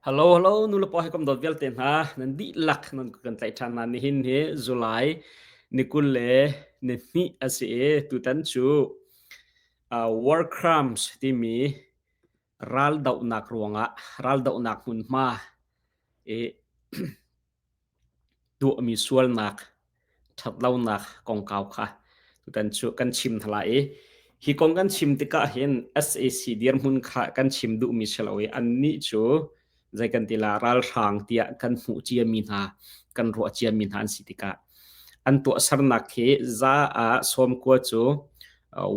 Hello, hello, nulepa he kam dawt vialte hna, nan dihlak nan kan tlaih ṭhan hna. Nihin hi July ni 20 le ni hnih a si i tutan cu war crimes timi raldohnak ruangah raldohnak hmunhma i tuahmi sualnak, ṭhatlonak kongkau kha tutan cu kan chim hna lai i hi kong kan chim tikah hin sac dirhmun kha kan chim duhmi si lo i annih cu zei kan ti la ralhrang tiah kan hmuh ciami hna kan ruah ciami hna an si tikah an tuahsernak hi za ah sawmkua cu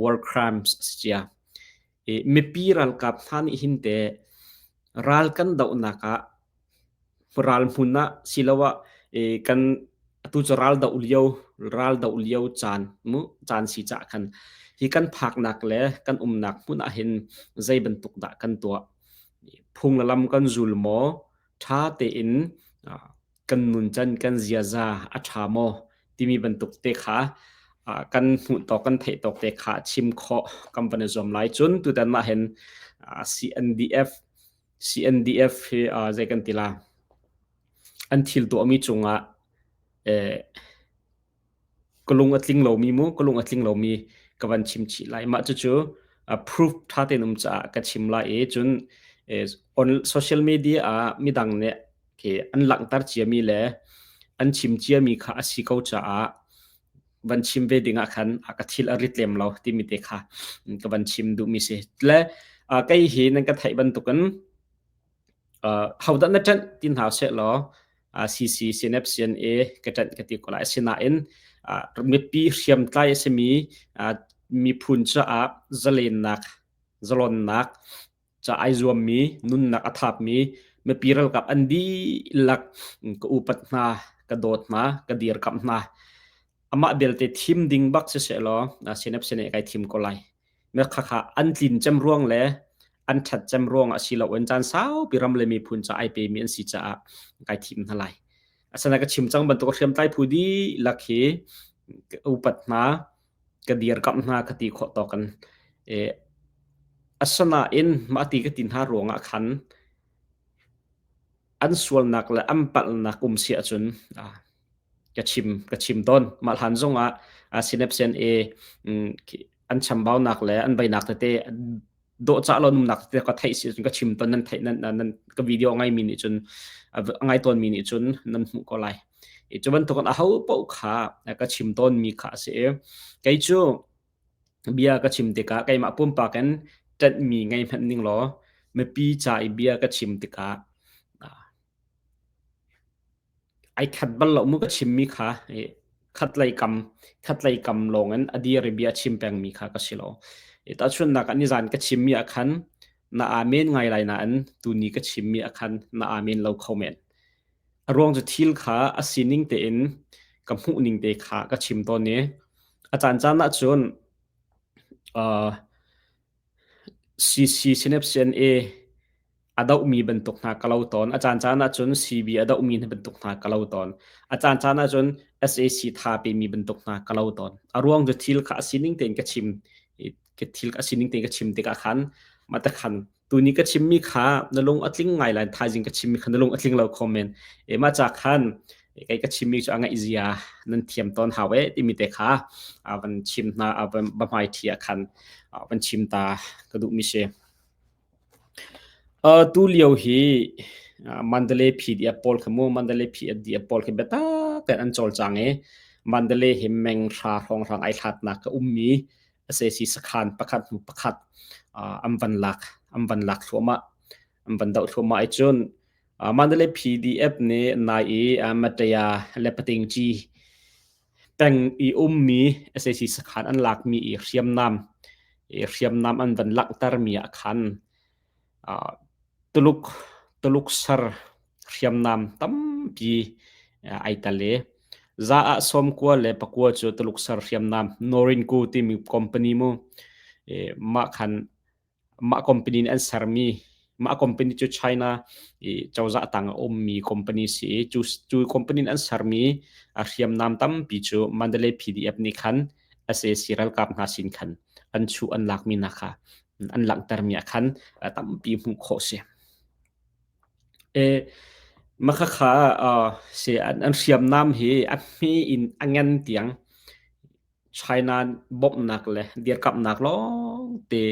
war crimes a si cia. I mipi ralkap hna nih hin teh ral kan dohnak ah ral hmun ah siloah kan atu cu ral doh lio ral doh lio caan mu caan si cah khan hi kan phaknak le kan umnak hmun ah hin zei bantuk dah kan tuah phung le lam kan zul maw ṭha tein kan nuncan kan ziaza a ṭha maw timi bantuk te kha kan hmuh tawk kan theih tawk te kha chim khawh kan van i zuam lai. Cun tutan mah hin CNDF CNDF hi zei kan ti la an thil tuahmi cungah ka lung a tling lomi mu ka lung a tling lomi ka van chim chih lai. Mah cucu proof ṭha tein um caah ka chim lai i cun on social media ah midang nih khi an langhter ciami le an chim ciami kha a si ko caah van chim ve ding ah khan a ka thil a rit lem lo timi te kha ka van chim duhmi si. Le kei hi nan ka theih bantukin hodah na ṭanh ti hna seh law CC CNF CNA ka ṭanh ka ti ko lai. Asinain mipi hriamtlai a simi miphun caah zalennak zalonnak ca ai zuammi nunnak a thapmi mipi ralkap an dihlak ka upat hna ka dawt hna ka dirkamh hna amah belte thim ding bak siseh law CNF CNA kai thim ko lai. Me khakha an tlin cem ruang le an ṭhat cem ruang ah si loin caan saupi ram le miphun ca ai pemi an si caah kai thim hna lai. Asana ka chim cang bantuk hriamtlai phu dihlak hi ka upat hna, ka dirkamh hna ka ti khawh tawk in asanain mah ti ka ti hna ruangah khan an sualnak le an palhnak um si ahcun ka chim ka chim tawn. Mah hlan zongah Synapse A an chambaunak le an beinak tete dawhcah lo numnak tete ka theih si cun ka chim tawn nan theih nan nan ka video ngai mi nih cun ngai tawn mi nih cun nan hmuh ko lai. I cu bantukin aho paoh kha ka chim tawn mi kha a si i kei cu bia ka chim tikah keimah pumpak in ṭanhmi ngei hmanh ning law mipi ca i bia ka chim tikah ai khat bal lo mu ka chimmi kha khatlei kam khatlei kam lawng in a dir i bia a chim pengmi kha ka si lo. Tahchunhnak ah nizan ka chimmi ah khan na amen ngai lai nain tuni ka chimmi ah khan na amen lo kho men. A ruang cu thil kha a sining tein ka hmuh ning te kha ka chim tawn i a caancaan ahcun uh, CC CNA a dohmi bantuk hna ka lo tawn. A caancaan ahcun CB a dohmi hna bantuk hna ka lo tawn. A caancaan ahcun SAC tha pemi bantuk hna ka lo tawn. A ruang cu thil kha a sining tein ka chim ka thil a sining tein ka chim tikah khan mah te khan tuni ka chimmi kha na lung a tling ngai lai thaizing ka chimmi kha na lung a tling lo kho men e mah ca khan kei ka chimmi cu a ngaih zia nan thiam tawn hau e timi te kha a van chim hna a van ba hmai thi ah khan van chim ta ka duh mi si tu lio hi Mandalay PDF pawl kha mu Mandalay PDF pawl khi biatak tein an cawlcang i Mandalay hi meng hra hrawnghrang ai hlatnak ka ummi sac sakhan pakhat hnu pakhat an van lak an van lak thluahmah an van doh thluahmah i cun Mandalay PDF nih nai i Mataya le Patingci peng i ummi sac sakhan an lakmi i hriamnam i hriamnam an van langhtermi ah khan Tuluk Tuluk ser hriamnam tampi ai tel i za ah sawmkua le pakua cu Tuluk ser hriamnam Norinco timi company mu mah khan mah company nih an sermi mah company cu China i cozah tang a ummi company si i cu cu company nih an sermi a hriamnam tampi cu Mandalay PDF nih khan sac ralkap hna sin khan an chuh an lakmi hna kha an langhtermi ah khan tampi hmuh khawh si. E makhakha si an hriamnam hi a hme in a ngan tiang China bawmhnak le dirkamhnak lawngte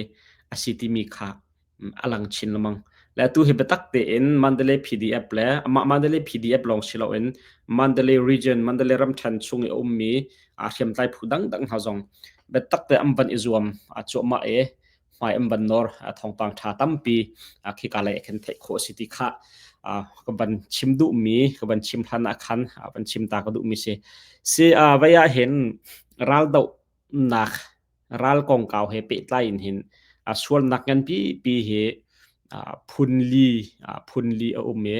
a si timi kha a lang chin lengmang. Le atu hi biatak tein Mandalay PDF le amah Mandalay PDF lawng si loin Mandalay region, Mandalay ramṭhen chung i a ummi hriamtlai phu dangdang hna zong biatak te an van i zuam cuahmah i hmai an van nawr thawngpang ṭha tampi khika lei khin theih khawh a si ti kha ka van chim duhmi ka van chim hlan ah khan van chim ta ka duhmi si. Si vai ah hin raldohnak ral kongkau he pehtlai in hin sualnak nganpi pi hi phunli phunli a um i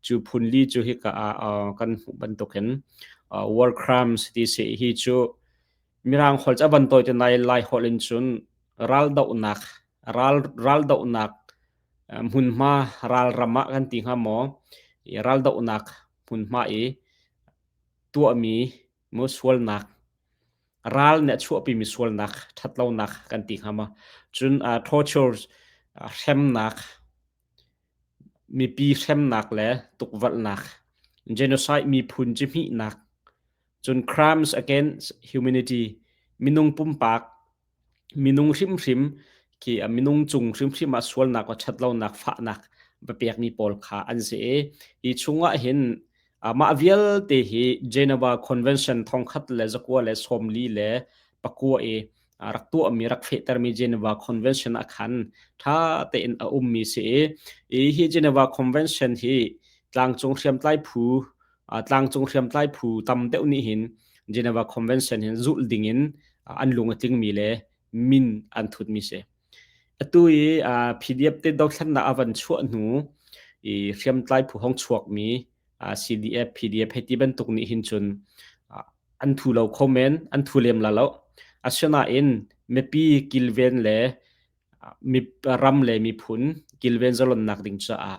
cu phunli cu hika ah kan hmuh bantukin war crimes ti si hi cu Mirang holh cu a van tawi te nai Lai holh in cun raldohnak ral raldohnak hmunhma ralram ah kan ti hnga maw i raldohnak hmunhma i tuahmi mu sualnak ral nih a chuahpimi sualnak ṭhatlonak kan ti hnga maw cun torture hremnak mipi hremnak le tukvelhnak genocide miphun cihmihnak Cun crimes against humanity minung pumpak minung hrimhrim khi minung cung hrimhrim ah sualnak le ṭhatlonak fahnak va pekmi pawl kha an si i hi chungah hin mah vialte hi Geneva Convention 1949 i rak tuahmi rak fehtermi Geneva Convention ah khan ṭha tein a ummi si i hi Geneva Convention hi tlangcung hriamtlai phu tlangcung hriamtlai phu tam deuh nih hin Geneva Convention hin zulh ding in an lung a tlingmi le min an thutmi si. Atu i PDF te dothlennak a van chuah hnu i hriamtlai phu hong chuakmi CDF, PDF hei ti bantuk nih hin cun an thu lo kho men, an thu lem la lo. Asinain mipi kilven le ram le miphun kilven zalonnak ding caah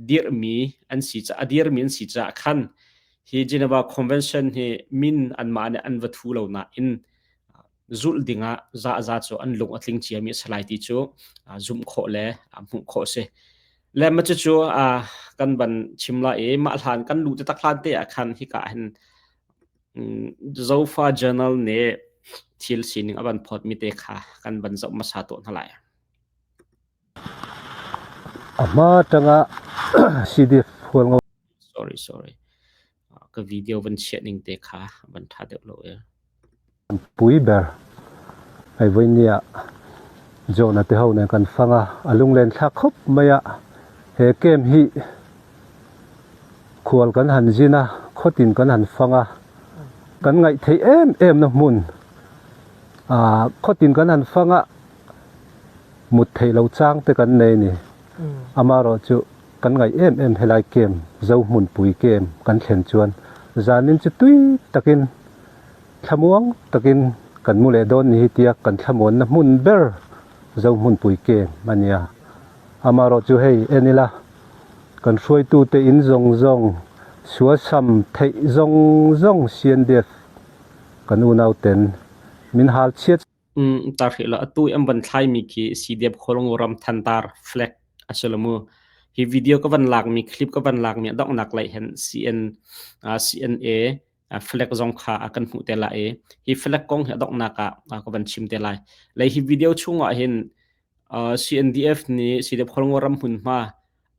dirhmi an si caah a dirmi an si caah khan hi Geneva Convention hi min anmah nih an va thu lo nain zulh dingah zahza cu an lung a tling ciami a si lai ti cu zumh khawh le hmuh khawh a si. Le mah cucu kan van chim lai i mah hlan kan luh taktak hlan te ah khan hika hin Zofa Journal nih thil sining a van phawtmi te kha kan van zoh hmasa tuah hna lai. A hma tangah CDF hualngo. Sorry, sorry. Ka video van chiah ning te kha van tha deuh lo e. Pui ber. Hei voini ah Jonah te ho nen kan fang a, a lunglen thlak khawp mai a. He camp hi khual kan han zin a, khawtin kan han fang a. Kan ngaih theih em em na hmun. Khawtin kan han fang a, mut theih lo chang te kan nei ni. Amarawh chu kan ngaih em em helai camp Zohmunpui camp kan thlen chuan zanin chu tui takin Thlamuang takin kan mu leh dawn ni hi tia kan thlamuanna hmun ber Zohmunpui Camp a nia. Amarawh chu hei en ila, kan hruaitute in zawng zawng, sualsam theih zawng zawng CNDF kan unauten min hal chhiat Tar hrih lo atu i an van thlaimi khi CDF Khualngo ram thantar flag a si lo mu. Hi video ka van lakmi clip ka van lakmi a donghnak lei hin CN CNA flag zong kha a kan hmuh te lai i hi flag kong hi a donghnak ah ka van chim te lai. Lei hi video chungah hin CNDF nih CDF Khualngo ram hmunhma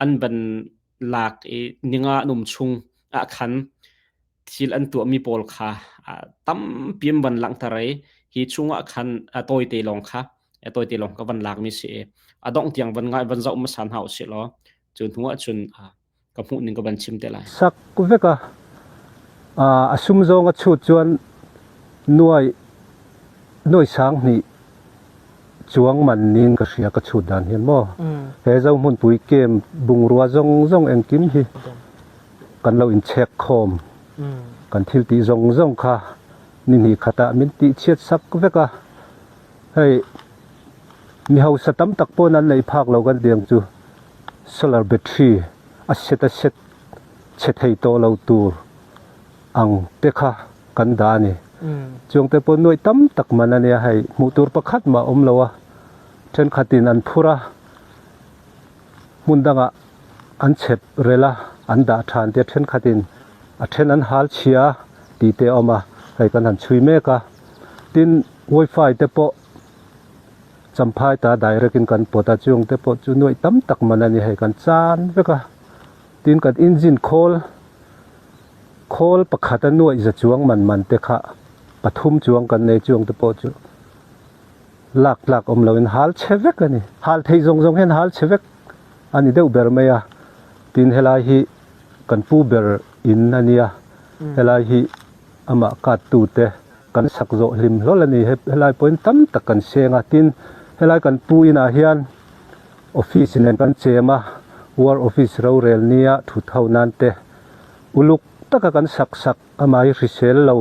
an van lak i ninga an um chung ah khan thil an tuahmi pawl kha tampi an van langhter i hi chungah khan a tawite lawng kha a tawite lawng ka van lakmi si i a dongh tiang van ngai van zoh hmasa hna usih law cu hnu ah cun ka hmuh ning ka van chim te lai. Sak vek a a sum zong a chut chuan nuai nuai sang hnih chuang man ning ka hria ka chut dan hian maw he zo hmunpui kem bungrua zong zong engkim hi kan lo in check khawm kan thil ti zong zong kha ni hnih khat ah min tih chiat sak vek a hei mi hausa tam tak pawn an nei phak lo kan tiang chu solar battery a set a set che thei tawh lo tur ang te kha kan dah a ni. Chuang te pawh nuaih tam tak man a nia hei hmuh tur pakhat mah a awm lo a thenkhatin an phur a hmun dangah. an chep rel a, an dah ṭhan tiah ṭhenkhat in a ṭhen an hal chia ti te a um a, hei kan han chui mek a. Tin, wifi te pawh Champhai ta direct in kan pawt a, chung te pawh chu nuaih tam tak man a ni hei kan chan vek a. Tin, kan engine khawl khawl pakhat a nuaih za chuang man man te kha pathum chuang kan nei chung te pawh chu lak tlak awm loin hal chhe vek a ni. Hal theih zawng zawng hian hal chhe vek a ni deuh ber mai a. Tin helai hi kan pu ber in a nia, helai hi amah kattu te kan sak zawh hlim hlawl a ni. Helai pawhin tam tak kan seng a. Tin helai kan pu inah hian office nen kan chem a, war office rorel nia thut ho nan te uluk taka kan sak sak Amah hi hrisel lo,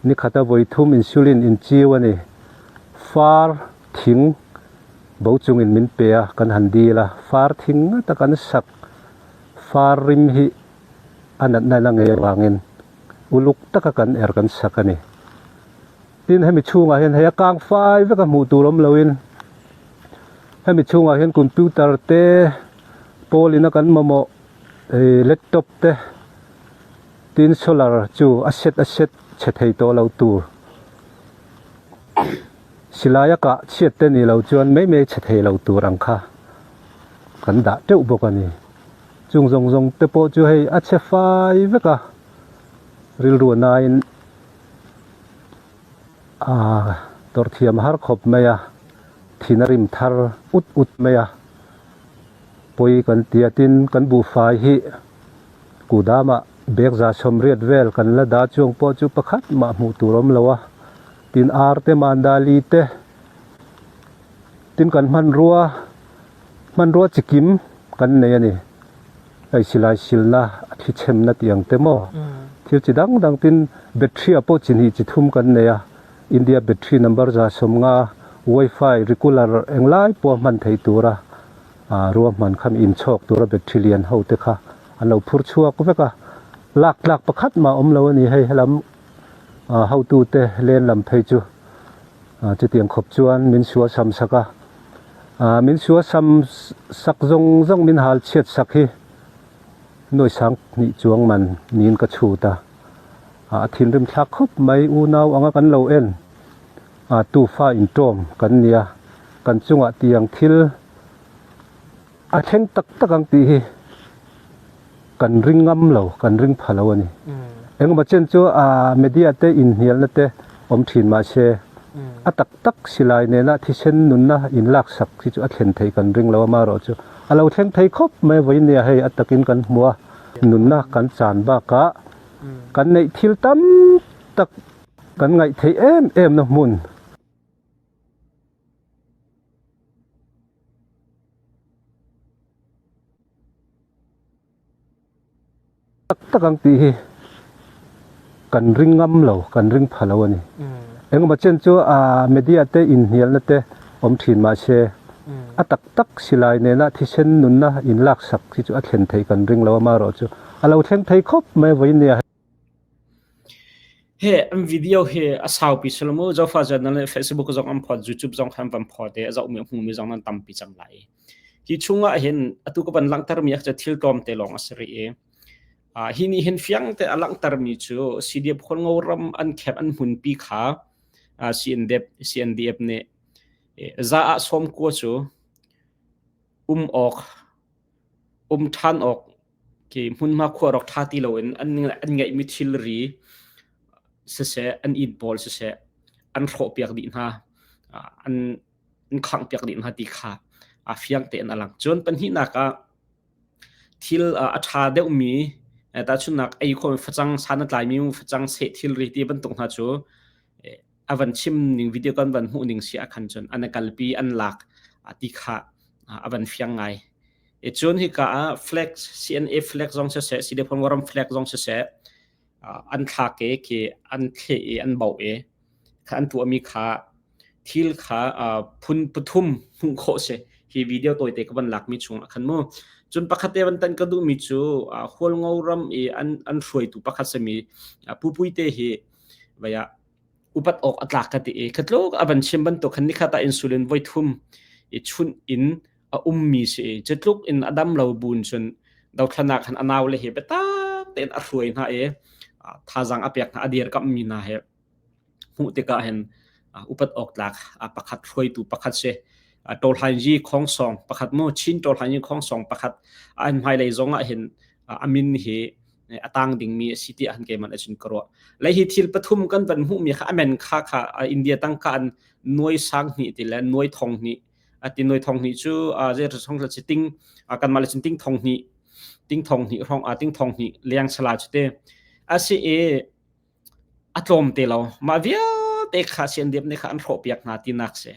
nikhata vawi thum insulin inchiu a ni. Far thing bo chungin min pe a, kan han dil a. Far thing ngata kan sak far rim hi a natna la ngei avangin uluk taka kan er kan sak a ni. Tin, hemi chhungah hian hei a kang fai vek a hmuh tur awm loin hemi chhungah hian computer te, pawl ina kan mamawh laptop te, Tin solar chu a set a set chhe thei tawh lo tur silai a kah chhiat te ni lo chuan mai mai chhe thei lo tur ang kha kan dah teuh bawk a ni. Chung zawng zawng te pawh chu hei a chhe fai vek a, rilru a nain aaa tawrh thiam har khawp mai a, thin a rim thar ut ut mai a, pawi kan ti a tin kan buhfai hi. Kudamah bag 180 vel kan la dah chuang pawh chu pakhat mah hmuh tur awm lo a, tin ar te mandali te tin kan hmanrua hmanrua chikim kan nei a ni hei silai silna a thli chhemna tih ang te maw thil chi dang dang tin battery ah pawh chi hnih chi thum kan nei a India battery number 150 wifi regular englai pawh a hman theih tura. Ruahman kha mi inchhawk tura battery lian ho te kha an lo phur chhuak vek a, lak tlak pakhat mah awm lo a ni hei helam hotu te len lam phei chu chutiang khawp chuan min sual sam sak a, min sual sam sak zawng zawng min hal chhiat sak hi nuai sang hnih chuang man niin ka chhut a, a thinrim thlak khawp mai unau anga kan lo en. Tufa intawm kan nia, kan chungah tiang thil a thleng tak tak ang tih hi kan ring ngam lo, kan ring pha lo a ni. Engemaw chen chu media te inhnialna te awm thin mah se, a tak tak silai nena thisen nunna inlaksak hi chu a thlen theih kan ring lo a, amaherawhchu a lo thleng thei khawp mai vawiin nia hei a takin kan hmu a, nunna kan chan bakah kan neih thil tam tak Kan ngaih theih em em na hmun. Tak tak ang tih hi kan ring ngam lo, kan ring pha lo a ni. Engemaw chen chu a media te inhnialna te awm thin mah se a tak tak silai nena thisen nunna inlaksak hi chu a thlen theih kan ring lo a, amaherawhchu a lo thleng thei khawp mai vawiin nia. Hi an video hi a saupi si lo mu. Zofa Journal nih Facebook zong an phawt, YouTube zong khan van phawt i a zohmi a hmumi zong nan tampi cang lai. Hi chungah hin atu ka van langhtermi ah thil tlawmte lawng a si rih i hi nih hin fiang te a langhtermi cu CDF Khualngo ram an khep an hmunpi kha CNDF, CNDF nih za ah 90 cu um awk um ṭhan awk Khi hmunhma khuarawk ṭha ti loin an an ngeihmi thilri siseh, an inn pawl siseh, an hrawhpiak dih hna, an an khanghpiak dih hna ti kha a fiang tein a lang. Cun pahnihnak ah thil a ṭha deuhmi tahchunhnak ei khawhmi facang san a tlaimi facang seh thilri ti bantuk hna cu a van chim ning video kan van hmuh ning si ah khan cun an kalpi an lak ti kha a van fiang ngai. I cun hika ah flag CNA flag zong siseh CDF ram flag zong siseh an thlak i khi an thleh i an bauh i kha an tuahmi kha thil kha phun pathum hmuh khawh si hi video tawite ka van lakmi chung ah khan mu cun pakhat te van tan ka duhmi cu Hualngo ram i an an hruaitu pakhat simi Pu Puite hi vaya upat awk a tlak ka ti i khatluk a van chim bantuk khan nikhat ah insulin voi thum i chunh in a ummi si i cutluk in a dam lo bun cun. Dothlannak han a nau le he biatak tein a hruai hna i thazaang a pek hna a dirkamh mi hna he hmuh tikah hin upat awk tlak pakhat hruaitu pakhat si. Tawlhainyi khongsong pakhat mu Chin Tawlhainyi khongsong pakhat an hmailei zong ah hin a min hi a tang dingmi a si tiah han keimah nih ka ruah. Le hi thil pathum kan van hmuhmi kha amen kha kha India tangka an nuai sang hnih ti le nuai thong hnih ati nuai thong hnih cu zei thong si ting kanmah le cun ting thong hnih ting thong hnih hrawng ting thong hnih leng sala cu te asi i A tlawm te lo. Mah vialte kha siandiap nih kha an hrawhpiak hna tinak si.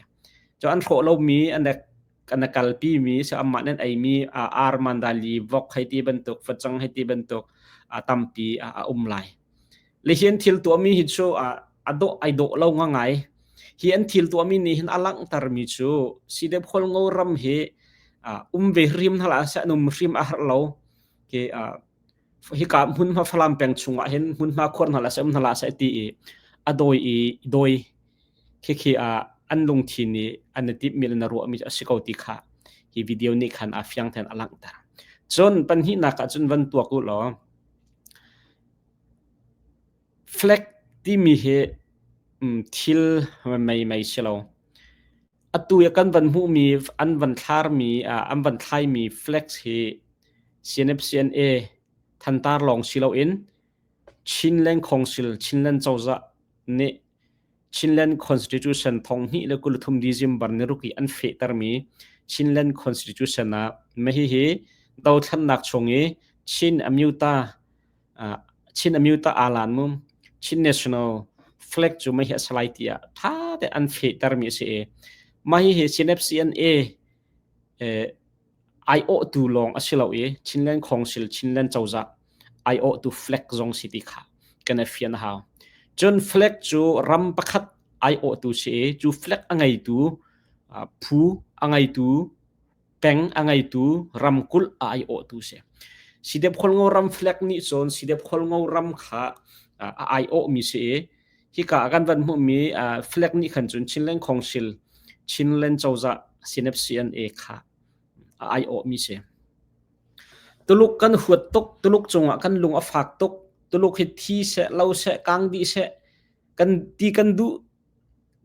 Cu an hrawh lomi an an kalpi mi si amah nan eimi ar mandali vok hei ti bantuk facang hei ti bantuk a tampi a um lai. Le hi an thil tuahmi hi cu a dawh ai dawh lo ngai. Hi an thil tuahmi nih hin a langhtermi cu sidep ngo ram hi um ve hrim hna la se an um hrim a har lo. Ke hika hmunhma Falam peng chungah hin hmunhma khuar hna la seh um hna la seh ti i a dawi i dawi khikhi ah an lungthin nih an i timhmi le na ruahmi a si ko ti kha hi video nih khan a fiang ten a langhter. Cun panhnihnak ah cun van tuak u law flag timi hi thil mei mei si lo. Atu i kan van hmuhmi an van thlarmi an van thlaimi flags hi CNF-CNA thantar lawng si loin Chinland Council Chinland cozah nih Chinland Constitution 2023 December ni ruk i an fehtermi Chinland Constitution ah hihi dothlannak chung i Chin Amyota Chin Amyota Alan mu Chin National flag cu mei hi a salai tiah tha te an fehtermi a si i mah hihi CNFCNA aiawhtu lawng a si lo i Chinland Council Chinland cozah aiawhtu flag zong si ti kha kan i fian a hau. Cun flag cu ram pakhat aiawhtu si i cu flag a ngeitu phu a ngeitu peng a ngeitu ramkulh a aiawhtu si. Sidep Khualngo ram flag nih cun Sidep Khualngo ram kha a aiawhmi si i hika ah kan van hmuhmi flag nih khan cun Chinland Council Chinland cozah CNF CNA kha a aiawhmi si. Tuluk kan huat tuk, Tuluk cungah kan lung a fak tuk, Tuluk hi thi seh, lo seh, kang dih seh, kan ti kan duh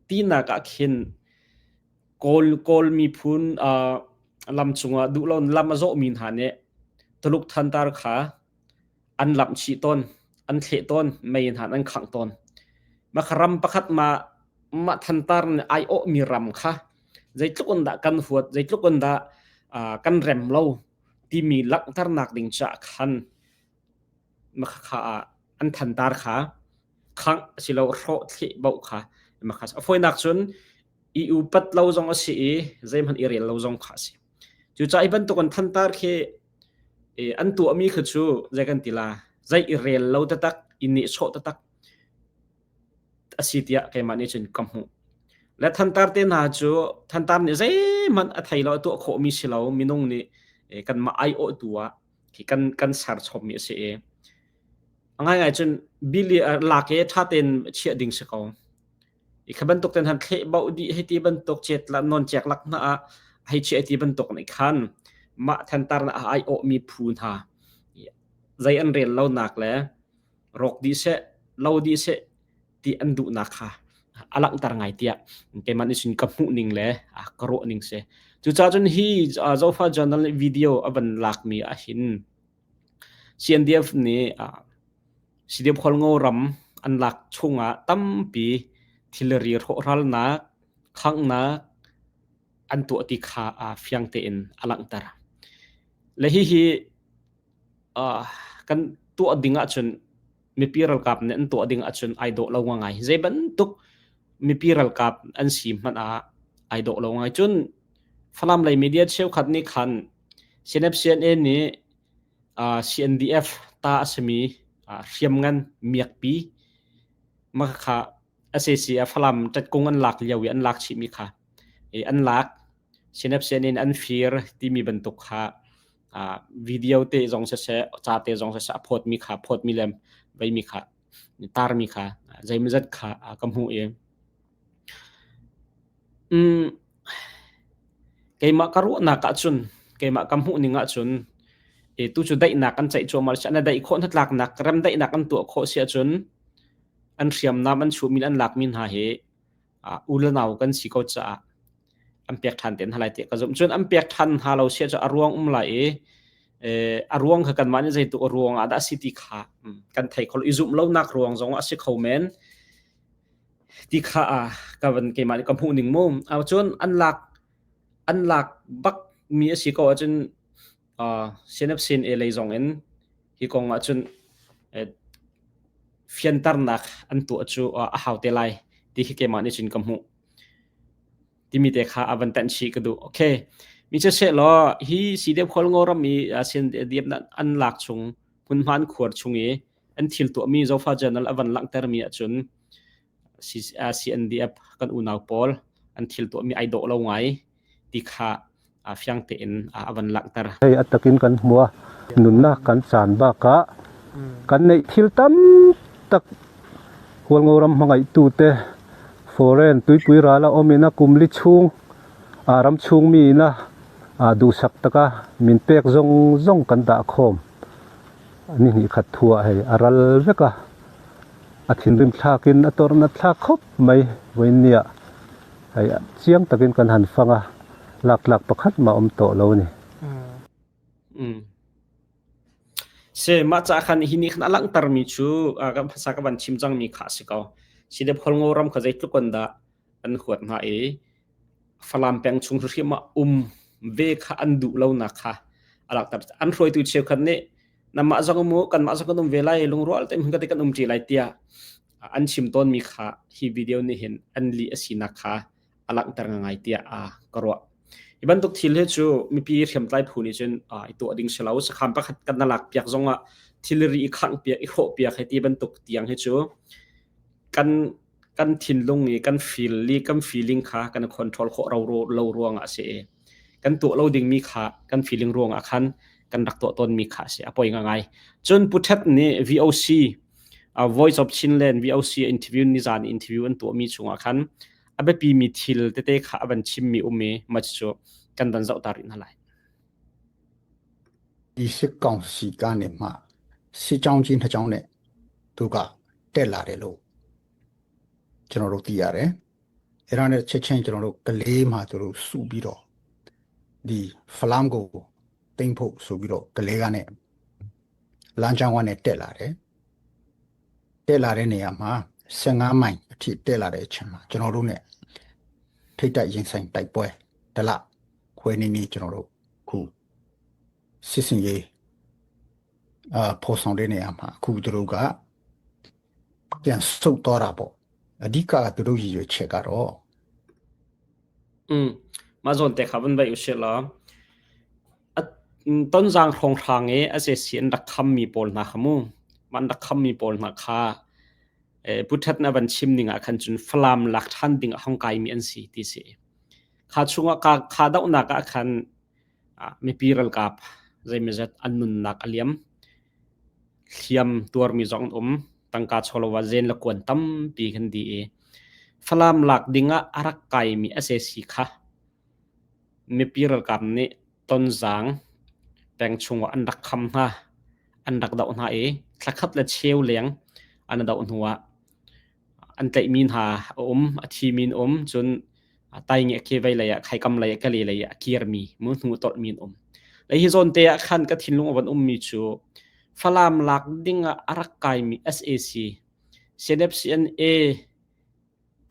tinak ah khin Kawl Kawl miphun uh, lam cungah duh lo lam a zawhmi hna nih Tuluk thantar kha an lamh chih tawn, an thleh tawn, mei in han an khangh tawn. Mah kha ram pakhat ma mah thantar nih ai awhmi ram kha zeitluk in dah kan huat, zeitluk in dah uh, kan rem lo timi langhternak ding caah khan mah kha ah an thantar kha khangh asilo hrawh thleh boh kha mah kha a fawinak cun i upat lo zong a si i zeihmanh i rel lo zong kha a si. Cucaah hi bantuk an thantar khi an tuahmi kha cu zei kan ti la zei i rel lo taktak i nehsawh taktak a si tiah keimah nih cun ka hmuh. Le thantar te hna cu thantar nih zeihmanh a thei lo a tuah khawhmi si lo minung nih kanmah aiawhtu ah kan kan ser chommi a si i a ngaingai cun bili lak i ṭha tein chiah ding si ko. I kha bantuk ten han thleh bauh dih hei ti bantuk cet la non cek lak hna ah hei chia ti bantuk nih khan mah thantar na ai awh mi phu hna zei an rel lo nak le rawk dih seh lo dih seh ti an duh nak kha a langhter ngai tiah keimah nih cun ka hmuh ning le ka ruah ning si cucaah cun hi Zofa Journal video a van lak mi ah hin CNDF nih CDF Khualngo ram an lak chungah tampi thilri hrawhralnak, khanghnak an tuah ti kha fiang tein a langhter. Le hihi kan tuah ding ahcun mipi ralkap nih an tuah ding ahcun ai dawh lo ngai. Zei bantuk mipi ralkap an si hmanh ah ai dawh lo ngai. Cun Falam lei media cheukhat nih khan CNF CNA nih CNDF ta a simi hriamngan miakpi mah kha sac ah Falam ṭatkung an lak lio i an lak chihmi kha an lak CNF CNA in an fir timi bantuk kha video te zong siseh ca te zong siseh a phawtmi kha phawtmi le veimi kha tarmi kha zeimawzat kha ka hmuh i Keimah ka ruahnak ahcun, keimah ka hmuhning ahcun. E tu cu daihnak an ceih cuahmah si an daih khawh hnatlaknak rem daihnak an tuah khawh si ahcun an hriamnam an chuhmi an lakmi hna hi u le nau kan si ko caah an pek ṭhan te hna lai tiah ka zumh. Cun an pek ṭhan hna lo si ahcun a ruang um lai i a ruang kha kanmah nih zeituk a ruang ah dah a si ti kha kan thei kho lo. I zumh lonak ruang zong ah a si kho men ti kha ka van keimah nih ka hmuh ning mu. Cun an lak an lak bak mi a si ko ahcun CNF-CNA lei zong in hi kong ah cun fianternak an tuah cu a hau te lai ti khi keimah nih cun ka hmuh. Timi te kha a van tanh chih ka duh. Okay. Mi cu seh law hi CDF Khualngo ram i CNDF an lak chung hmunhma an khuar chung i an thil tuahmi Zofa Journal a van langhtermi ahcun CNDF kan unau pawl an thil tuahmi ai dawh lo ngai ti kha fiang tein a van langhter. Hei a takin kan hmu a nunnak kan caan bak ah kan neih thil tam tak Hualngo ram hmangaihtu te foreign tuipui ral a um in a kum li chung a ram chung mi in a duhsak taka min pek zong zong kan dah khawm ni hnih khat thu ah hei a ral vek a a thinrim thlak in a torna thlak khop mai voin ni ah Hei chiang takin kan han fang a, laktlak pakhat mah um tawh lo ni. Se mah ca khan hi ni khan a langhtermi cu kan phasa ka van chim cangmi kha a si ko. Sidep Khualngo ram kha zeitluk in dah an huat hna i Falam peng chung hrimhrim ah um ve kha an duh lonak kha a langhter. An hruaitu cheukhat nih namah zong um u, kanmah zong kan um ve lai, lungrual tein hmun kan um ṭi lai tiah an chim tawnmi kha hi video nih hin an lih a sinak kha a langhter ngai tiah ka ruah. Hi bantuk thil hi cu mipi hriamtlai phu nih cun i tuah ding si lo. Sakhan pakhat kan na lak piak zongah thilri i khangh piak, i hrawh piak hei ti bantuk tiang hi cu kan kan thinlung i kan feel li kan feeling kha kan control khawh ro lo ruangah a si i kan tuah lo dingmi kha kan feeling ruangah khan kan rak tuah tawnmi kha a si. A poi ngai. Cun Pu Thet nih VOC Voice of Chinland VOC interview nizan interview an tuahmi chungah khan a biapimi thil tete kha a van chimmi um i mah cu kan van zoh ta rih hna lai. ဒီစစ်ကောင်စီကနေမှစစ်ကြောင်းကြီးနှစ်ကြောင်းနဲ့သူကတက်လာတယ်လို့ကျွန်တော်တို့သိရတယ်။အဲ့ဒါနဲ့ချက်ချင်းကျွန်တော်တို့ကလေးမှသူတို့စုပြီးတော့ဒီဖလမ်ကိုတင်ဖို့ဆိုပြီးတော့ကလေးကနဲ့လမ်းကြောင်းကနေတက်လာတယ်။တက်လာတဲ့နေရာမှာ15မိုင်အထိတက်လာတဲ့အချိန်မှာကျွန်တော်တို့ ਨੇ ထိတ်တိုက်ရင်ဆိုင်တိုက်ပွဲတလခွဲနေနေကျွန်တော်တို့ခုစစ်စင်ရေးအာဖော်ဆောင်တဲ့နေရာမှာအခုသူတို့ကပြန်ဆုတ်သွားတာပေါ့အဓိကသူတို့ရည်ရွယ်ချက်ကတော့ อืมมาzon te kha van vai u se la tonzang hrawnghrang i a si an rak khammi pawl hna kha mu man rak khammi pawl hna kha Pu That na van chim ning ah khan cun Falam lak ṭhan ding ah hong kaimi an si ti si. Kha chungah ka kha dohnak ah khan mipi ralkap zeimawzat an nunnak a liam. Hliam tuarmi zong an um. Tangka chawlova zen le kuan tampi kan di i Falam lak ding ah a rak kaimi sac kha mipi ralkap nih Tonzang peng chungah an rak kham hna. An rak doh hna i thlakhat le cheu leng an doh hnuah an tlaihmi hna a um, a thimi an um, cun tainge khi vei lei ah khaikam lei ah kale lei ah a kirmi mu hnu tolhmi an um. Le hi zawn te ah khan ka thinlung a van ummi cu Falam lak ding ah a rak kaimi SAC CNFCNA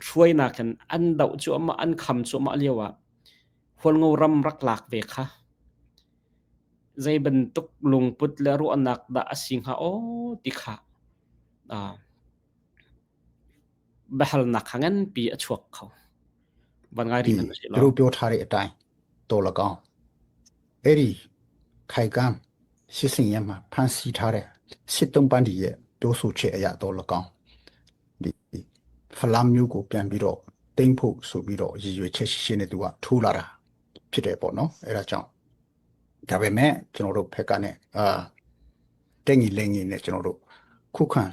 hruainak in an doh cuahmah an kham cuahmah lio ah Hualngo ram rak lak ve kha zei bantuk lungput le ruahnak dah a si hnga aw ti kha biahalnak kha nganpi a chuak kho. Van ngai rih hmanh usih law. သူတို့ပြောထားတဲ့အတိုင်းတော်လကောင်းအဲ့ဒီခိုင်ကမ်းစစ်စင်ရဲမှာဖမ်းဆီးထားတဲ့စစ်တုံးပန်းဒီရဲ့ပြောဆိုချက်အရတော်လကောင်းဒီဖလမ်မျိုးကိုပြန်ပြီးတော့တိမ့်ဖို့ဆိုပြီးတော့ရည်ရွယ်ချက်ရှိရှိနဲ့သူကထိုးလာတာဖြစ်တယ်ပေါ့နော်အဲ့ဒါကြောင့်ဒါပေမဲ့ကျွန်တော်တို့ဖက်ကနဲ့အာတက်ညီလက်ညီနဲ့ကျွန်တော်တို့ခုခံ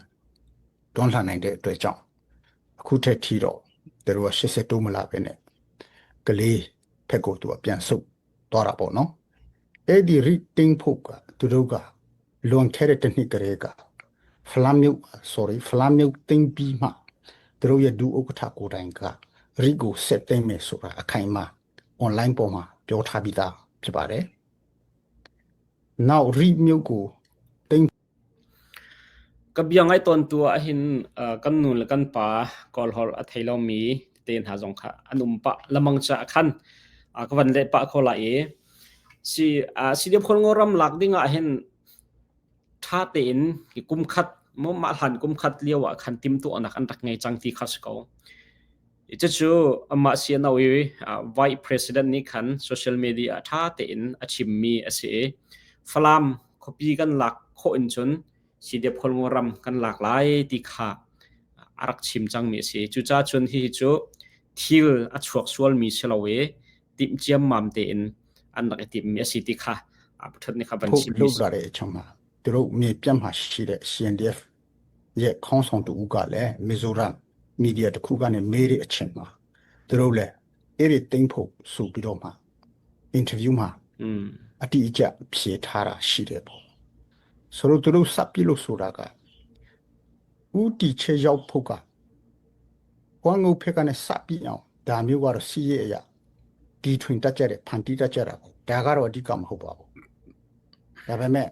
တွန်းလှန်နိုင်တဲ့အတွက်ကြောင့်အခုထက်ထီတော့သူတို့က80တိုးမလာပဲနဲ့ကလေးဖက်ကိုသူကပြန်ဆုတ်သွားတာပေါ့နော် အဲ့ဒီရိတင်းဖို့ကသူတို့ကလွန်ခဲ့တဲ့တစ်နှစ်ကလေးကဖလမ်မြုပ် sorry ဖလမ်မြုပ်တင်းပြီးမှသူတို့ရဲ့ဒူဥက္ကဋ္ဌကိုယ်တိုင်ကရိကိုဆက်သိမ့်မယ်ဆိုတာအခိုင်အမာ online ပေါ်မှာပြောထားပြီးသားဖြစ်ပါတယ်။နောက်ရိမြုပ်ကိုတင်း Ka bia ngai tawn tu ahhin kan nu le kan pa Kawlholh a thei lomi tete hna zong kha an um pah lamang caah khan ka van leh pah kho lai i si CDF Khualngo ram lak ding ah hin ṭha tein kum khat mah hlan kum khat lio ah khan timhtuahnak an rak ngei cang ti kha si ko. Cucu amah CNO i Vice President nih khan social media ah ṭha tein a chimmi a si i Falam khuapi kan lak khawh in cun CDF Khualngo ram kan lak lai ti kha a rak chim cangmi a si. Cucaah cun hihi cu thil a chuak sualmi si lo i timh ciammam tein an rak i timhmi a si ti kha Pathian nih kha van ဖို့ chimmi လုပ်လာတဲ့အချိန်မှာသူတို့မြေပြန့်မှာရှိတဲ့ CNDF ရဲ့ခေါင်းဆောင်တူကလည်းမီဇိုရမ်မီဒီယာတစ်ခုကနေမေးတဲ့အချိန်မှာသူတို့လည်းအဲ့ဒီတိမ့်ဖို့ဆိုပြီးတော့မှအင်တာဗျူးမှာ อืม အတိအကျဖြေထားတာရှိတယ်ပေါ့ဆိုတော့သူတို့စပ်ပြလို့ဆိုတာကဦးတီချေရောက်ဖို့ကကွမ်းငုတ်ဖက်ကနေစပ်ပြအောင်ဒါမျိုးကတော့စီးရဲ့အရာတီထွင်တတ်ကြတဲ့ဖန်တီးတတ်ကြတာပေါ့ဒါကတော့အဓိကမဟုတ်ပါဘူးဒါပေမဲ့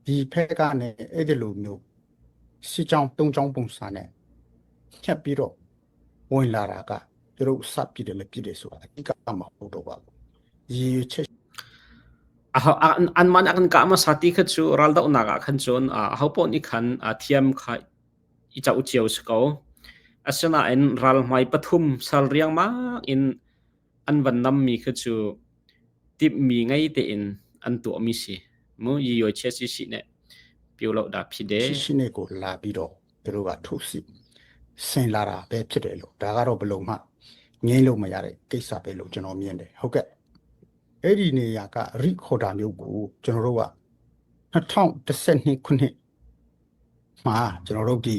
ဒီဖက်ကနေအဲ့ဒီလိုမျိုးစစ်ကြောင်းတုံးကြောင်းပုံစံနဲ့ချက်ပြီးတော့ဝင်လာတာကသူတို့စပ်ပြတယ်မပြတယ်ဆိုတာအဓိကမဟုတ်တော့ပါဘူးရည်ရွယ်ချက် An man akan ka ma sati kha chu ral do nak ah khan cun aho paoh nih khan thiam kha i cauh cio si ko. Asinain ral hmai pathum sal riangmang in an van nammi kha cu timhmi ngei tein an tuahmi si. Mu yi yoi che si si ne piu lo da phi de. ရှိရှိနဲ့ကိုလာပြီးတော့သူတို့ကထုတ်စီဆင်လာတာပဲဖြစ်တယ်လို့ဒါကတော့ဘလို့မှငင်းလို့မရတဲ့ကိစ္စပဲလို့ကျွန်တော်မြင်တယ်ဟုတ်ကဲ့အဲ့ဒီနေရာကရိခေါ်တာမျိုးကိုကျွန်တော်တို့က2012ခုနှစ်မှာကျွန်တော်တို့ဒီ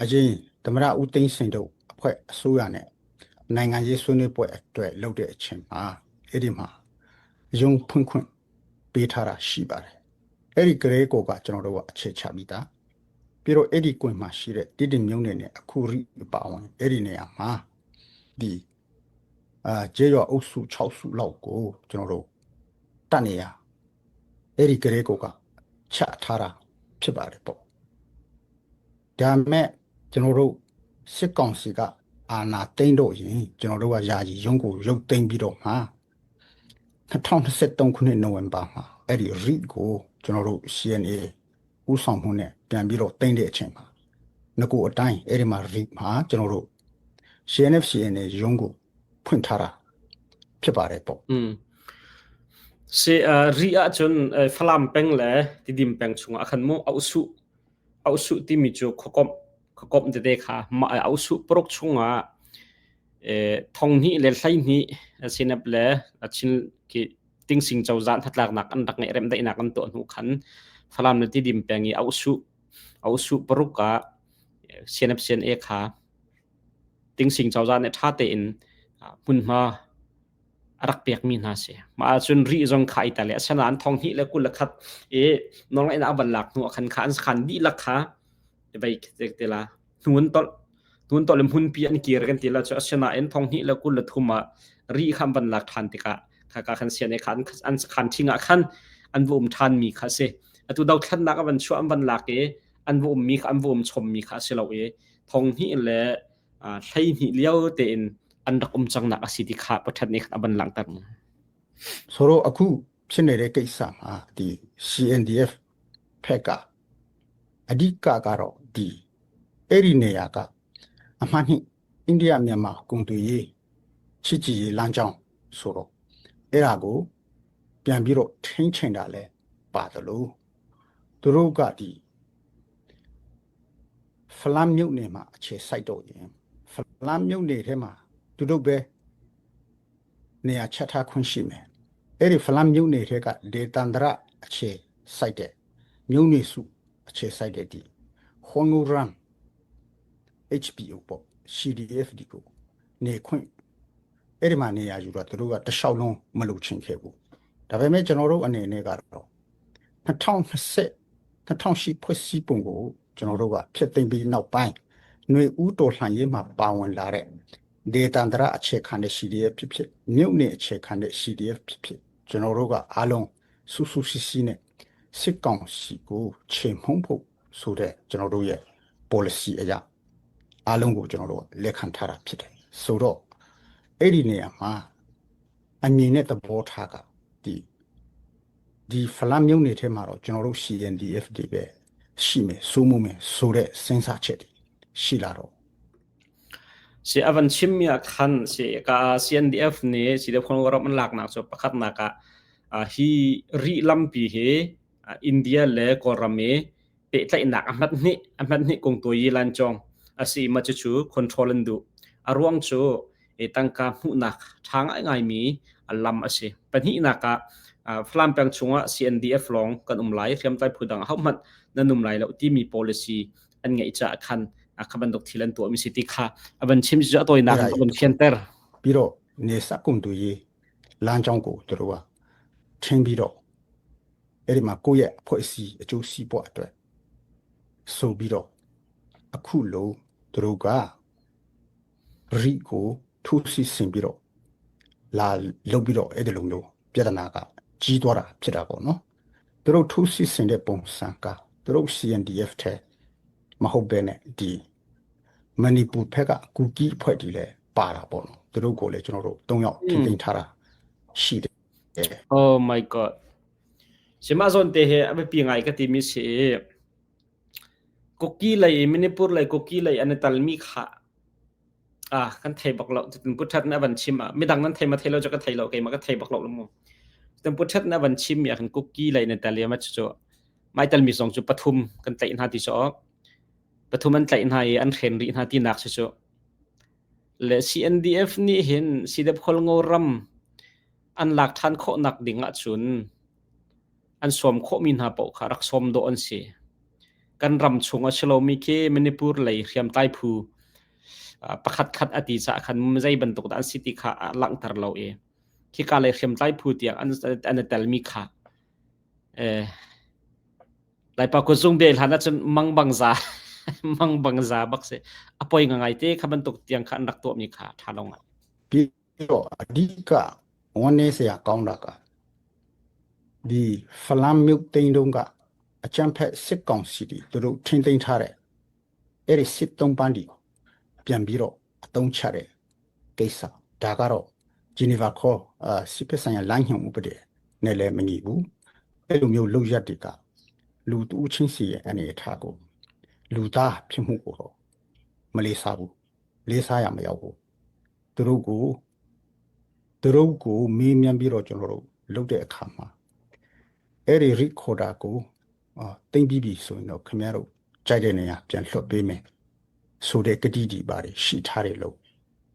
အရင်သမရဦးသိန်းစိန်တို့အဖွဲ့အစိုးရနဲ့နိုင်ငံရေးဆွေးနွေးပွဲအတွက်လုပ်တဲ့အချိန်မှာအဲ့ဒီမှာရုံဖွင့်ခွင့်ပေးထားတာရှိပါတယ် အဲ့ဒီကလေးကိုကကျွန်တော်တို့ကအခြေချပြီးသားပြီးတော့အဲ့ဒီကွင်မှာရှိတဲ့တိတိမြုံနေနဲ့အခုရိပါဝင်အဲ့ဒီနေရာမှာဒီအာကျေရွာအုပ်စု6စုလောက်ကိုကျွန်တော်တို့တတ်နေရအဲ့ဒီကလေးကိုကချထားတာဖြစ်ပါတယ်ပေါ့ဒါမဲ့ကျွန်တော်တို့စစ်ကောင်စီကအာနာသိမ့်တော့ရင်ကျွန်တော်တို့ကယာယီရုံးကိုရုပ်သိမ်းပြီးတော့မှာ2023ခုနှစ်နိုဝင်ဘာမှာအဲ့ဒီ REIT ကိုကျွန်တော်တို့ CNA ဦးဆောင်မှုနဲ့ပြန်ပြီးတော့တင်တဲ့အချိန်မှာငကိုအတိုင်းအဲ့ဒီမှာ REIT မှာကျွန်တော်တို့ CNF CNA ရုံးကိုဖွင့်ထားတာဖြစ်ပါတယ်ပေါ့ อืมsi ri ahcun Falam peng le Tidim peng chungah khan mu ausu ausu timi cu khuakomh khuakomh tete kha mah ausu paruk chungah thong hnih le 12 sinap le chin ki tingsing cozah hnatlaknak an rak ngeih remdaihnak an tuah hnu khan Falam le Tidim peng i ausu ausu paruk ah CNF CNA kha tingsing cozah nih ṭha tein hmunhma a rak pekmi hna si. Mah ahcun ri zong kha i tel i asinain thong hnih le 21 i nawlngeihnak a van lak hnu ah khan kha an sakhan dihlak kha vei te la hnu an tolh hnu an tolh i hmunpi an kir kan ti la cu asinain thong hnih le 23 ah ri kha an van lak ṭhan tikah khaka khan sian kha an sakhan ṭhing ah khan an va um ṭhanmi kha a si. Atu dothlannak a van chuah an van lak i an va ummi kha an va um chommi kha a si lo i thong hnih le 12 lio tein an rak um cangnak a si ti kha Pathian nih khan a van langhter. ဆိုတော့အခုဖြစ်နေတဲ့ကိစ္စမှာဒီ CNDF ဖက်ကအဓိကကတော့ဒီအဲ့ဒီနေရာကအမှန်နှစ်အိန္ဒိယမြန်မာကုန်သွယ်ရေးချစ်ကြည်ရေးလမ်းကြောင်းဆိုတော့အဲ့ဒါကိုပြန်ပြီးတော့ထိန်းချင်တာလဲပါတယ်လို့သူတို့ကဒီဖလမ်မြုပ်နေမှာအခြေစိုက်တော့ရင်ဖလမ်မြုပ်နေထဲမှာသူတို့ပဲနေရာချထားခွင့်ရှိမယ်အဲ့ဒီဖလမ်မြုပ်နေထဲကဒေတန္တရအခြေစိုက်တဲ့မြုပ်နေစုအခြေစိုက်တဲ့ဒီဟွန်ငူရမ် HPO ပေါ့ CDF ဒီကိုနေခွင့်အဲ့ဒီမှာနေရာယူတော့သူတို့ကတလျှောက်လုံးမလုပ်ချင်ခဲ့ဘူး။ ဒါပေမဲ့ကျွန်တော်တို့အနေနဲ့ကတော့2020 2008ဖွဲ့စည်းပုံကိုကျွန်တော်တို့ကဖျက်သိမ်းပြီးနောက်ပိုင်းຫນွေဦးတော်လှန်ရေးမှာပါဝင်လာတဲ့ဒေသန္တရအခြေခံတဲ့ CDF ဖြစ်ဖြစ်မြို့နယ်အခြေခံတဲ့ CDF ဖြစ်ဖြစ်ကျွန်တော်တို့ကအားလုံးစုစုစည်းစည်းနဲ့စစ်ကောင်စီကိုချိန်မှုန်းဖို့ဆိုတဲ့ကျွန်တော်တို့ရဲ့ policy အရာအားလုံးကိုကျွန်တော်တို့လက်ခံထားတာဖြစ်တယ်ဆိုတော့အဲ့ဒီနေရာမှာအမြင်နဲ့သဘောထားကဒီဒီဖလမ်မြုံနေထဲမှာတော့ကျွန်တော်တို့ CNDF တွေပဲရှိမယ်စိုးမှုမယ်ဆိုတဲ့စဉ်းစားချက်တွေရှိလာတော့ Si a van chimmi ah khan si ka CNDF nih CDF Khualngo ram an laknak cu pakhatnak ah hi Rih lampi hi India le Kawlram i pehtlaihnak a hmat hnih a hmat hnih kung tuai lan cawng a si ma cucu control an duh. A ruang cu tangka hmuhnak ṭha ngaingaimi lam a si. Pahnihnak ah Falam peng chungah CNDF lawng kan um lai, hriamtlai phu dang ahohmanh nan um lai lo timi policy an ngeih caah khan kha bantuk thil an tuahmi si ti kha a van chim cu a tawinak in a van fianter. ပြီးတော့နေစကုံတူရေးလမ်းကြောင်းကိုသူတို့ကထင်းပြီးတော့အဲ့ဒီမှာကိုယ့်ရဲ့အဖွဲ့အစည်းအကျိုးစီးပွားအတွက်ဆိုပြီးတော့အခုလိုသူတို့ကရီကိုထိုးစစ်ဆင်ပြီးတော့လာလုပ်ပြီးတော့အဲ့ဒီလိုမျိုးပြဿနာကကြီးသွားတာဖြစ်တာပေါ့နော်သူတို့ထိုးစစ်ဆင်တဲ့ပုံစံကသူတို့ CNDF ထဲမဟုတ်ဘဲနဲ့ဒီမဏိပူဖက်ကကူကီအဖွဲ့တွေလည်းပါတာပေါ့နော်သူတို့ကိုလည်းကျွန်တော်တို့၃ယောက်ထိန်းသိမ်းထားတာရှိတယ် Oh my god. Sima zawn te he a biapi ngai ka timi si. Kuki lei Manipur lei Kuki lei an i talmi kha ah kan thei bak lo. Cutin pu That nih a van chim ah midang nan thei ma thei lo cu ka thei lo keimah ka thei bak lo mu. Cutin pu That nih a van chim mi ah khan Kuki lei nan tel i ma cucu mai talmi zong cu pathum kan tlaih hna ti cu pathum an tlaih hna i an hren rih hna tinak si cu. Le CNDF nih hin CDF Khualngo ram an lak ṭhan khawhnak ding ahcun an sawm khawhmi hna paoh kha rak sawm dawh an si. Kan ram chung a si lomi khi Manipur lei hriamtlai phu pakhat khat a ti caah khan zei bantuk dah an si ti kha a langhter lo i khika lei hriamtlai phu tiang an, an i telmi kha eh, Laipa kutzung bia hlan ahcun mangbang za mangbang za bak si a poi ngai te kha bantuk tiang kha an rak tuahmi kha ṭha lo ngai. ပြီးတော့အဓိကဝန်းနေစရာကောင်းတာကဒီဖလမ်မြုပ်သိန်းတုံးကအချမ်းဖက်စစ်ကောင်စီတွေသူတို့ထင်းသိမ်းထားတဲ့အဲ့ဒီစစ်သုံးပန်းဒီပြန်ပြီးတော့အတုံးချတဲ့ကိစ္စဒါကတော့ဂျီနီဗာခေါ်အာစစ်ဖက်ဆိုင်ရာလမ်းညွှန်ဥပဒေနဲ့လည်းမညီဘူးအဲ့လိုမျိုးလုပ်ရက်တွေကလူတူးချင်းစီရဲ့အနေအထားကိုလူသားဖြစ်မှုကိုတော့မလေးစားဘူးလေးစားရမရောက်ဘူးသူတို့ကိုသူတို့ကိုမေးမြန်းပြီးတော့ကျွန်တော်တို့လုပ်တဲ့အခါမှာအဲ့ဒီ recorder ကိုအာတင်ပြီးပြီဆိုရင်တော့ခင်ဗျားတို့ကြိုက်တဲ့နေရာပြန်လွှတ်ပေးမယ်ဆိုတဲ့ကတိဒီပါတယ်ရှိထားတယ်လို့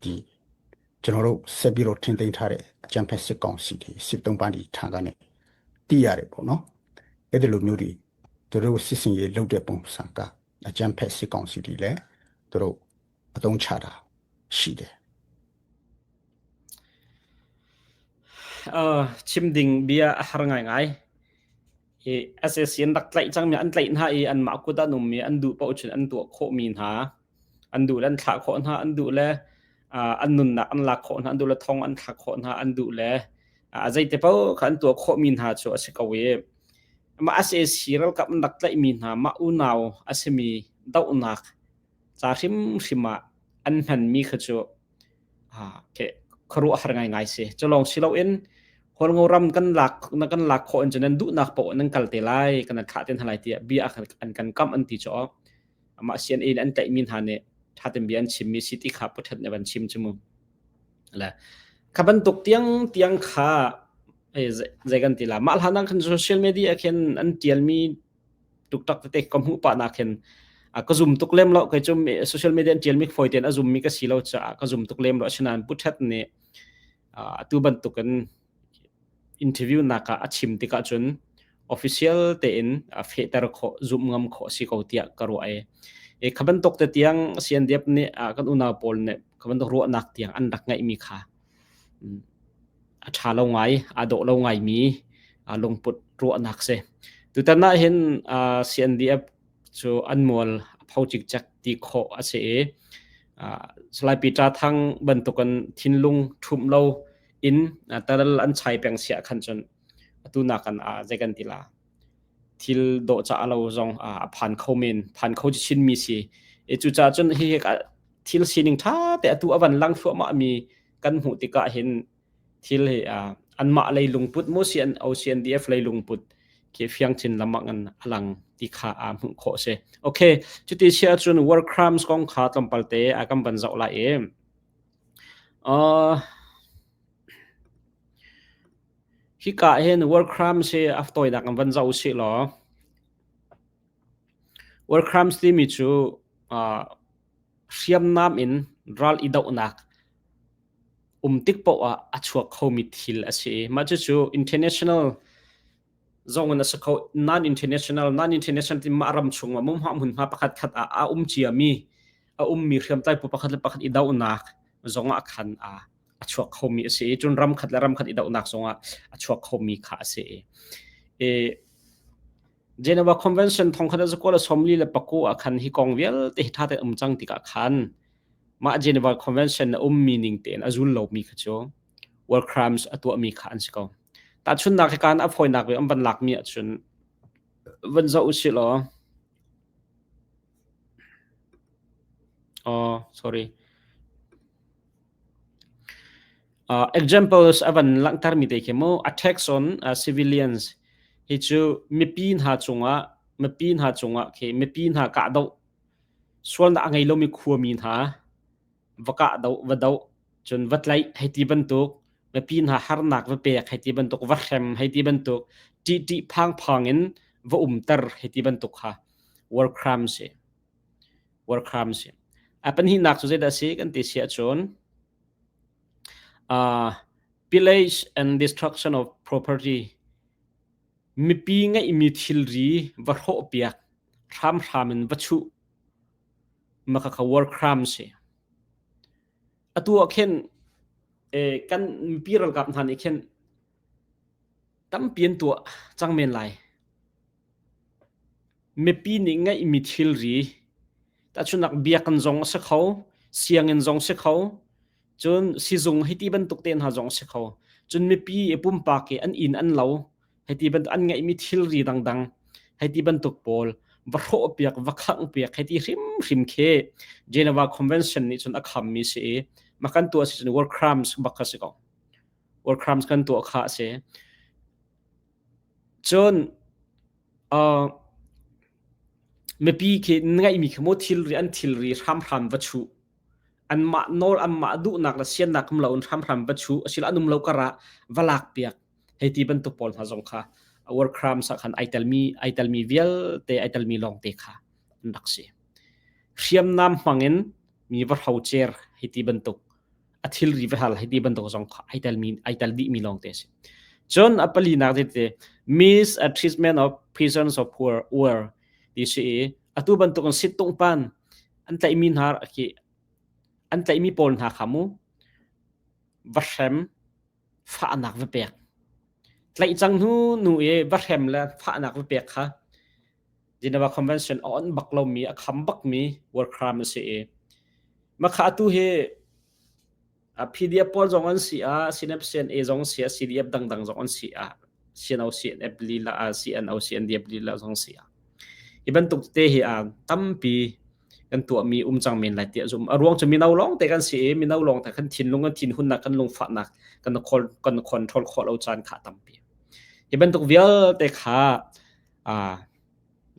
ဒီကျွန်တော်တို့ဆက်ပြီးတော့ထင်သိမ်းထားတဲ့အကြံဖက်စစ်ကောင်စီတွေစစ်တုံးပန်းဒီထံကနေသိရတယ်ပေါ့နော်အဲ့ဒီလိုမျိုးတွေသူတို့စစ်စင်ရေးလုပ်တဲ့ပုံစံကအကြံဖက်စစ်ကောင်စီတွေလည်းသူတို့အသုံးချတာရှိတယ် Uh, chim ding bia a har ngaingai. I SAC an rak tlaih cangmi an tlaih hna i anmah kut ah an ummi an duh paoh cun an tuah khawhmi hna an duh le an thlah khawh hna an duh le uh, an nunnak an lak khawh hna an duh le thong an thlak khawh hna an duh le uh, zeite paoh kha an tuah khawhmi hna cu a si ko i mah SAC ralkap an rak tlaihmi hna mah unau a simi dohnak ca hrimhrim ah an hmanmi kha cu khuaruahhar ngaingai si. Cu lawng si loin Hualngo ram kan lak na kan lak khawh in cun nan duhnak paoh nan kal te lai kan thlah te hna lai tiah bia an kan kamh an ti cu amah CNA nih an tlaihmi hna nih ṭhaten bia an chimmi si ti kha puthat nih van chim cu mu. Le kha bantuk tiang tiang kha zei kan ti la mah hlan ah khan social media khin an tialmi tuktak tete ka hmuh pah nak hin ka zum tuk lem lo kei cu social media an tialmi fawi tein a zummi ka si lo caah ka zum tuk lem lo asinain Pu Thet nih atu bantukin interview nak ah a chim tikah cun official tein fehter khawh zumh ngam khawh si ko tiah ka ruah i e kha bantuk te tiang CNDF nih kan unau pawl nih kha bantuk ruahnak tiang an rak ngeihmi kha. A ṭha lo ngai, aa dawh lo ngaimi lungput ruahnak si. Tutan ah hin CNDF cu an mual a pho cikcek ti khawh a si i Salai Peter Thang bantukin thinlung ṭhumh lo in talal an chai peng siah khan cun atu nakin zei kan ti la thil dawhcah lo zong a phan kho men phan kho chinmi si. E cucaah cun hihi thil sining ṭha te atu a van lang thluahmah mi kan hmuh tikah hin thil hi anmah lei lungput mu CN OCNDF lei lungput khi fiang chin lamang in a lang ti kha a hmuh khawh si. Okay, cuti si ahcun war crimes kong kha tlawmpal te a kan van zoh lai i uh, hika hin war crimes hi a tawinak in van zoh si law war crimes timi cu uh, hriamnam in ral i dohnak um tik paoh ah a chuak khomi thil a si i mah cucu international zong in a si kho non-international non-international ti mah ram chung ah mumha hmunhma pakhat khat ah a um ciami a ummi hriamtlai phu pakhat le pakhat i dohnak zong ah khan a a chuak khomi a si i cun ram khat le ram khat i dohnak zong ah a chuak khomi kha a si i Geneva Convention thong khat zakua le sawmli le paku ah khan hi kong vialte hi ṭha tein um cang tikah khan mah Geneva Convention a ummi ning tein a zul lomi kha cu war crimes a tuahmi kha an si ko. Tahchunhnak hi kan a fawinak bik an van lakmi ahcun van zoh usih law oh sorry Uh, examples a van langhtermi te khi mu attacks on uh, civilians hi cu mipi hna cungah mipi hna cungah khi mipi hna kahdoh sualnak a ngei lomi khuami hna va kahdoh va doh cun va tlaih hei ti bantuk mipi hna harnak va pek hei ti bantuk va hrem hei ti bantuk ṭih ṭih phang phang in va umter hei ti bantuk kha war crime si war crime si a pahnihnak cu zeidah si kan ti si ahcun Uh, pillage and destruction of property mipi ngeihmi thilri va hrawhpiak hramhram in va chuh maka kha war crime si atu ah khin eh, kan mipi ralkap hna nih khin tampi an tuah cang men lai Mipi nih ngeihmi thilri, tahchunhnak biakinn zong a si kho, sianginn zong si kho, cun sizung hei ti bantuk te hna zong a si kho. Cun mipi i pumpak i an inn an lo, hei ti bantuk an ngeihmi thilri dangdang hei ti bantuk pawl va hrawhpiak, va khanghpiak hei ti hrimhrim khi Geneva Convention nih cun a khammi si i mah kan tuah si cun war crimes bak kha si ko. War crimes kan tuah kha a si. Cun uh, mipi khi ngeihmi khi maw thilri an thilri hramhram va chuh anmah nawl anmah duhnak le siannak um lo in hramhram va chuh asilo an um lo karah va lak piak hei ti bantuk pawl hna zong kha war crimes ah khan ai telmi ai telmi vialte ai telmi lawng te kha an rak si hriamnam hmangin mi va hrocer hei ti bantuk a thilri va hal hei ti bantuk zong kha ai tel mi ai tel dih mi lawng te si cun a palinak te te mis a treatment of prisons of poor war ti si i atu bantuk in sit tung pan an tlaihmi hna khi an tlaihmi pawl hna kha mu va hrem fahnak va pek tlaih cang hnu nu i va hrem le fahnak va pek kha Geneva Convention a on bak lomi a kham bakmi war crime a si i makha atu hi PDF pawl zong an si ah CNF CNA zong si ah CDF dangdang zong an si ah CNO CNF lila CNO CNDF lila zong si ah hi bantuk te hi a tampi kan tuahmi um cang men lai tiah zum a ruang cu mino lawng te kan si i mino lawng te kan thinlung kan thinhunnak kan lungfahnak kan kan control khawh lo caan kha tampi hi bantuk vialte kha uh,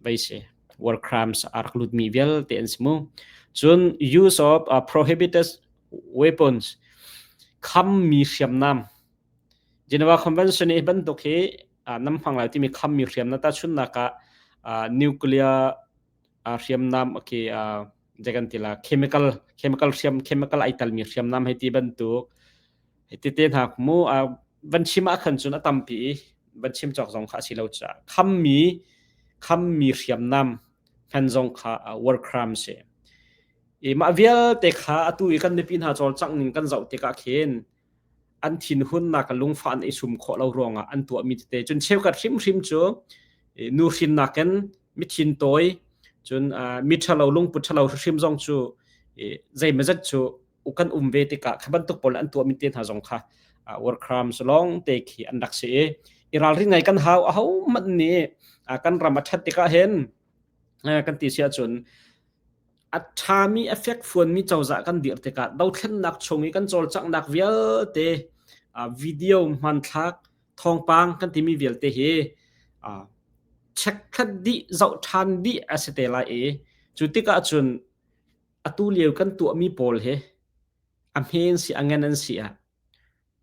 vai si war crimes a rak lutmi vialte an si mu cun use of uh, prohibited weapons khammi hriamnam Geneva Convention i bantuk hi uh, nam hmang lai timi khammi hriamnam ta chunnak ah uh, nuclear uh, hriamnam okay uh, kan ti la chemical chemical hriam chemical ai talmi hriamnam hei ti bantuk Tete hna mu van chim ah khan cun a tampi i van chim cawk zong kha a si lo caah khammi khammi hriamnam hman zong kha war crime si. I mah vialte kha atu i kan mipi hna cawlcangh ning kan zoh tikah khin an thinhunnak lungfah an i sum khawh lo ruangah an tuahmi tete cun cheukhat hrimhrim cu nu hrinnak in mithin tawi cun mi ṭhalo lungput ṭhalo hrim zong cu zeimazat cu kan um ve tikah kha bantuk pawl an tuahmi te hna zong kha war crimes lawng te khi an rak si i i ralrin ngai kan hau aho hmanh nih kan ram a ṭhat tikah hin kan ti si ahcun a ṭhami a fekfuanmi cozah kan dirh tikah dothlennak chung i kan cawlcanghnak vialte video hmanthlak thawngpang kan timi vialte hi checkthlat dih zoh ṭhan dih a si te lai i cu tikah cun atu lio kan tuahmi pawl hi a hmen si a ngan an si ah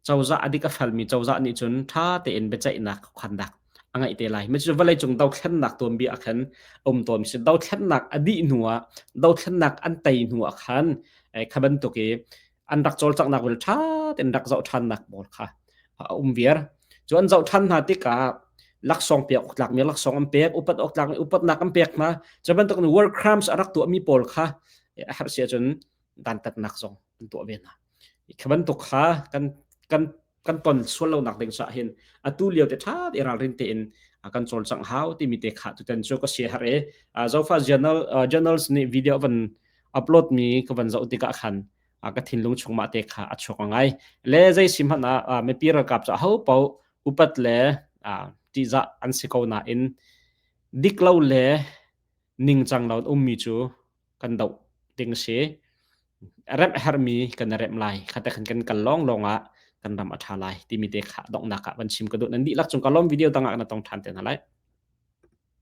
cozah a dik a falmi cozah nih cun ṭha tein biaceihnak khuakhannak a ngeih te lai. Cu vawleicung dothlennak tuanbia ah khan a um tawn si. Dothlennak a dih hnu ah dothlennak an tei hnu ah khan kha bantuk i an rak cawlcanghnak vil ṭha tein rak zoh ṭhannak pawl kha a um viar. Cu an zoh ṭhan hna tikah laksawng pek awk tlakmi laksawng an pek, upat awk tlakmi upatnak an pek hna. Cu bantuk in war crimes a rak tuahmi pawl kha a herh si ahcun dantatnak zong an tuah ve hna. Kha bantuk kha kan kan kan ton sual lonak ding sa hin atu lio te tha te ralrin tein kan cawlcangh hau timi te kha tutan cu ka sia har e zofa journal journals nih video van upload mi ka van zoh tikah khan ka thinlung chung ma te kha a chuak ngai le zei sim hmanh ah mipi ralkap ca ho po upat le tihzah an si ko nain dik lo le ningcang lo ummi cu kan doh ding si. Remh herhmi kan i remh lai. Khate khan kan kal lawng lawng ah kan ram a ṭha lai timi te kha donghnak ah van chim ka duh. Nan dihlak cung ka lawm video dang ah na tong ṭhan te hna lai.